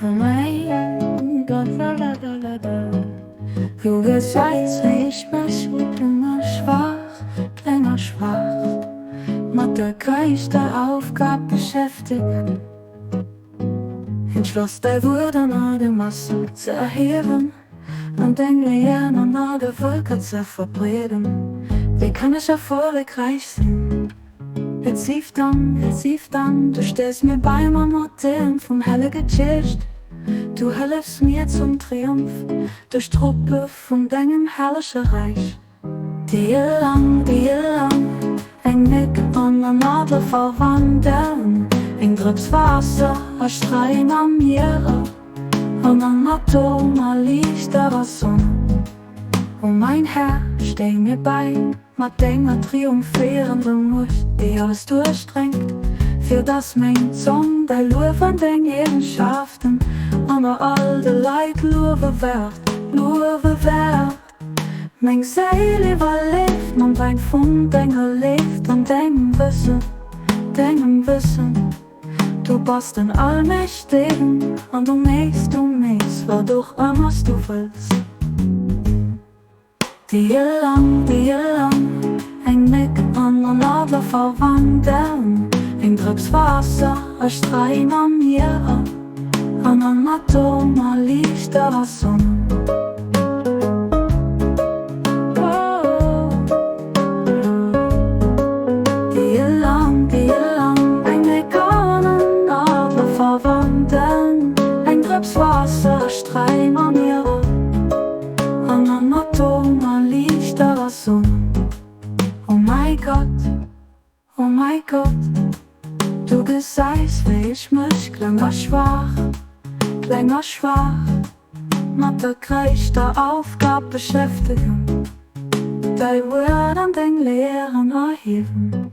Oh mäin Gott, laladalada. Du gesäis, wéi ech mech kleng a schwaach, kleng a schwaach, mat der gréisster Aufgab beschäftegen, entschloss däi Wuert an all de Massen ze erhiewen an deng Léieren an all de Vëlker ze verbreeden. Wéi kann ech erfollegräich sinn? Et sief dann, et sief dann, du stéiss mir bei mam Otem vum Hellege Geescht, du hëllefs mir zum Triumph duerch d'Truppe vun dengem herrleche Räich. Déi eleng, déi eleng eng Méck an en Adler verwandeln, eng Drëps Waasser a Streim am Mier an en Atom a liichterer Sonn. O mäin Här, stéi mir bäi mat denger triumphéierender Muecht, déi alles duerchdréngt, fir dass meng Zong däi Luef an deng Eegenschaften ënner all de Leit luewe wäert, luewe wäert. Meng Séil iwwerleeft mam Wäin vun denger Léift an dengem Wëssen, dengem Wëssen. Du bass den Allmächtegen an du méchs, du méchs, wat och ëmmer s du wëlls. Déi eleng, déi eleng eng Méck an en Adler verwandeln, eng Drëps Waasser a Streim am Mier an en Atom a Liichter a Sonn. Déi eleng, déi eleng eng Méck an en Adler verwandeln, eng Drëps Waasser a Streim am Mier an en Atom a Liichter a Sonn. O mäi Gott, o mäi Gott, du gesäis wéi ech mech kleng a schwaach, kleng a schwaach mat der gréisster Aufgab beschäftegen, däi Wuert an deng Lehren erhiewen.